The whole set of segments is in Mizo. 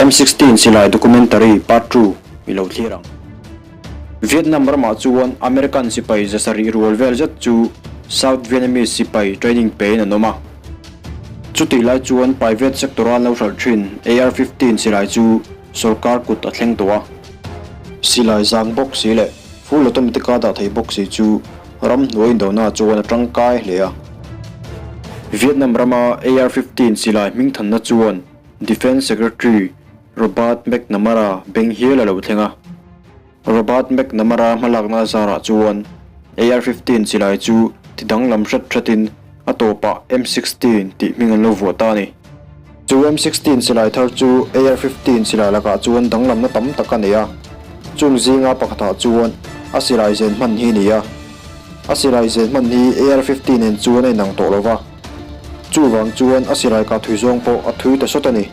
M16 silai documentary part 2 i lo thlir ang. Vietnam ramah chuan American sipai 700 rual vel zet chu South Vietnamese sipai training pein an awm a. Chutih lai chuan private sector a an lo hralh thin AR-15 silai chu sorkar kut a thleng tawh a. Silai zang bawk si leh full automatic a dah thei bawk si chu ram hnuai indona chuan a tangkai hle a. Vietnam rama AR-15 silai hmingthanna chuan Defence Secretary Robert McNamara beng hial a lo thleng a. Robert McNamara hmalakna zarah chuan AR-15 silai chu ti danglam hret hretin a tawpah M16 tih hming an lo vuah ta a ni. Chu M16 silai thar chu AR-15 silai lakah chuan danglamna tam tak a nei a, chung zinga pakhatah chuan a silai zen hman hi a ni a. A silai zen hman hi AR-15 nen chuan a inang tawh lo va. Chuvang chuan a silai kah thui zawng pawh a thui ta sawt a ni.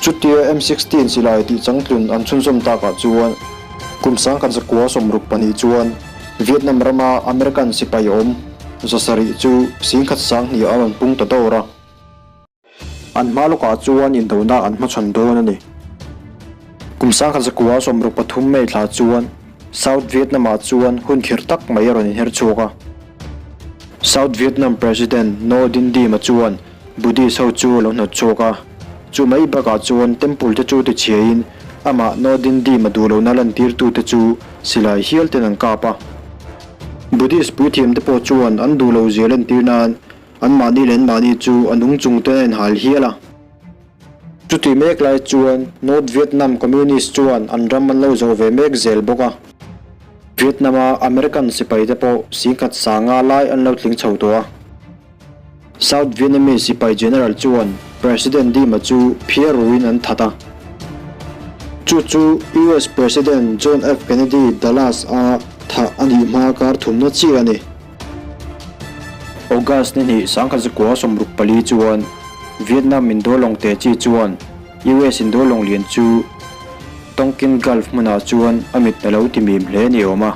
Chutia M16 silai tih changtlun an chhunzawm takah chuan kum 1962 chuan Vietnam rama American sipai awm 700 chu 10,200 a rawn pung ta dawr a. An hma lawkah chuan indona an hmachhawn dawn a ni. Kum 1963 May thla chuan South Vietnam-ah chuan hun khirh tak mai a rawn inher chhuak a. South Vietnam President Ngo Dinh Diem-a chuan Buddhist ho chu a lo hnawt chhuak a. Chu mai bakah chuan temple te chu tichhiain amah Ngo Dinh Diem-a duh lohna lantirtute chu silai hial ten an kap a. Buddhist puithiamte pawh chuan an duh lo zia lantir nan Anmahni leh anmahni chu a nung chung te a inhal hial a. Chutih mek lai chuan North Vietnam Communist chuan an ram an lo zawh ve mek zel bawk a. Vietnam-a American sipai te pawh 10,000 sanga lai an lo tling chho tawh a. South Vietnamese sipai General chuan President Diem-a chu phiar ruin an that a. Chu chu US President John F. Kennedy Dallas-a thah a nih hma kar thumna chiah a ni. August ni hnih 1964 chuan Vietnam indo lawng te chi chuan US indo lawng lian chu Tonkin Gulf hmunah chuan a mit a lo ti mim hle ni awm a.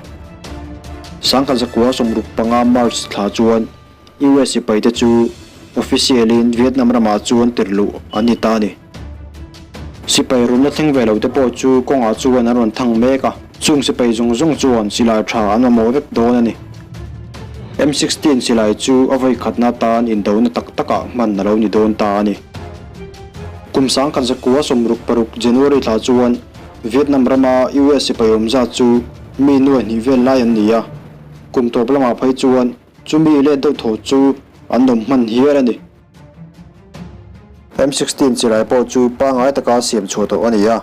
1965 March thla chuan US sipaite chu official in Vietnam ramah chuan tirh luh an ni ta a ni. Sipai runna thleng ve lo te pawh chu kawngah chuan an rawn thang mek a, chung sipai zawng zawng chuan silai tha an mamawh vek dawn a ni. M16 silai chu a vawi khatna atan indona tak takah hman a lo ni dawn ta a ni. Kum 1966 January thla chuan Vietnam rama US sipai awm zat chu mi nuai hnih vel lai an ni a, kum tawp lamah phei chuan chumi let deuh thaw chu an awm hman hial a ni. M16 chilai pawh chu pangngai taka siam chhuah tawh a ni a,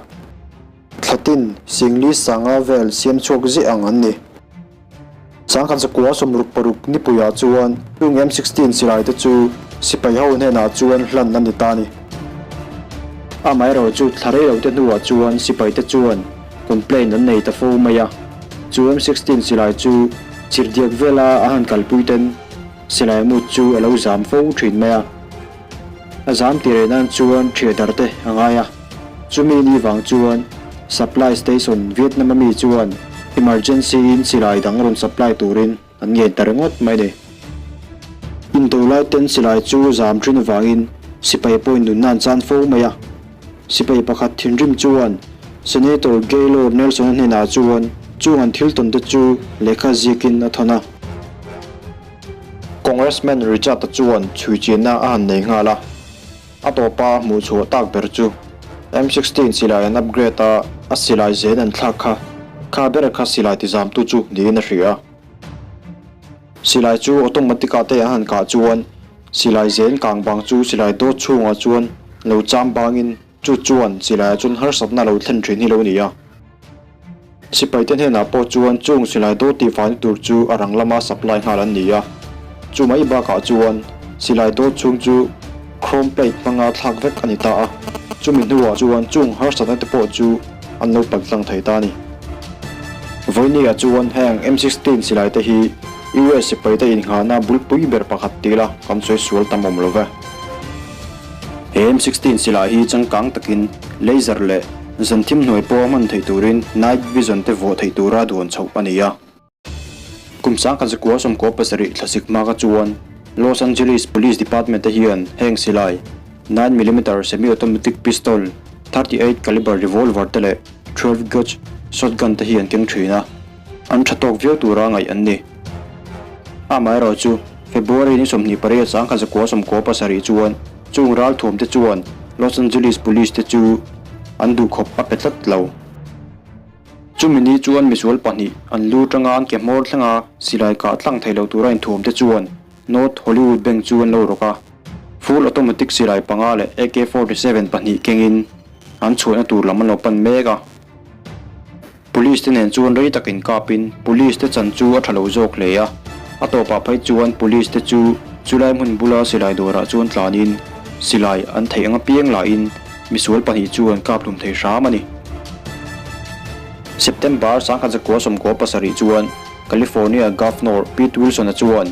thlatin Singli sanga vel siam chhuak ziah ang an ni. 1966 nipuiah chuan chung M16 chilai te chu sipai ho hnenah chuan hlan a ni ta a ni. Amaherawh chu thla rei lo te hnuah chuan sipai te chuan complaint an nei ta fo mai a, chu M16 chilai chu chirhdiak vela a han kalpui ten Silai mut chu a lo zam fo thin mai a, a zam tih reh nan chuan thiadar te a ngai a, chumi ni vang chuan supply station Vietnam a mi chuan emergency in silai dang rawn supply turin an ngen ta ringawt mai ni. Indo lai ten silai chu zam thin avangin sipai pawhin nunna an chan fo mai a, sipai pakhat thinrim chuan Senator Gaylord Nelson-a hnenah chuan chung an thil tawn te chu lehkha ziakin a thawn a. Congressman Richard-a chuan chhuichianna a han nei nghal a, a tawpa a hmuh chhuah tak ber chu M16 silai an upgrade a, a silai zen an thlak kha kha ber kha silai tizamtu chu niin a hria a. Silai chu automatic ah te an han kah chuan silai zen kang bang chu silai dawt chhungah chuan lo cham bangin chu chuan silaiah chuan harsatna a lo thlen thin hi lo ni a. Sipaite hnenah pawh chuan chung silai dawt tihfaina tur chu a rang lama supply nghal an ni a. Chu mai bakah chuan silai dawt chhung chu chrome plate hmanga thlak vek a ni ta a. Chumi hnuah chuan chung harsatna te pawh chu an lo paltlang thei ta a ni. Vawinia chuan heng M16 silai te hi US sipaite innghahna bulpui ber pakhat ti la kan sawi sual tam awm lo ve. He M16 silai hi changkang takin laser leh zan thim hnuai pawha hman theih turin night vision te vuah theih tura duan chhoh a ni a. Kum 1997 thlasik hmaka chuan Los Angeles Police Department te hian heng silai nine millimeter semi-automatic pistol. 38 caliber revolver te leh 12 gauge shotgun te hi an keng thin a, an tha tawk viau tura ngaih an ni. Amaherawhchu, February ni 28 1997 chuan chung ralthuam te chuan Los Angeles Police te chu an duhkhawp a pe tlat lo. Chumi ni chuan misual pahnih an lu tanga an ke hmawr thlenga silai kah tlang thei lo tura inthuam te chuan North Hollywood Bank chu an lo rawk a. Full automatic silai panga leh AK 47 pahnih kengin an chhuahna tur lam an lo pan mek a. Police te nen chuan rei tak inkapin Police te chan chu a tha lo zawk hle a, a tawpah phei chuan Police te chu chulai hmun bula silai dawrah chuan tlanin silai an theih ang apiang lahin misual pahnih chu an kap hlum thei hram a ni. September 1997 chuan California Governor Pete Wilson-a chuan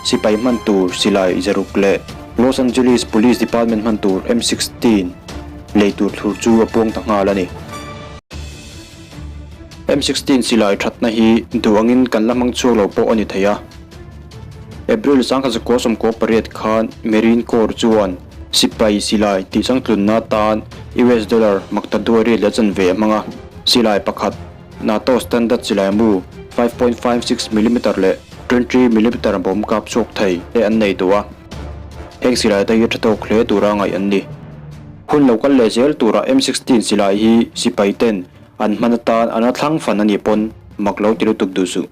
sipai hman tur silai zaruk leh Los Angeles Police Department hman tur M16 lei tur thlur chu a puang ta nghal a ni. M16 silai thatna hi duh angin kan la hmang chhuak lo pawh a ni thei a. April 1998 khan Marine Corps chuan sipai silai tih changtlunna atan US dollar makta duai riat leh chanve a hmang a. Silai pakhat, NATO standard silai mu 5.56 millimeter leh 20 millimeter bomb kap chhuak thei te an nei tawh a. Heng silai te hi tha tawk hle tura ngaih an ni. Hun lo kal leh zel turah M16 silai hi sipai ten an hman atan an la thlang fan a nih pawn mak lo ti lutuk duh suh.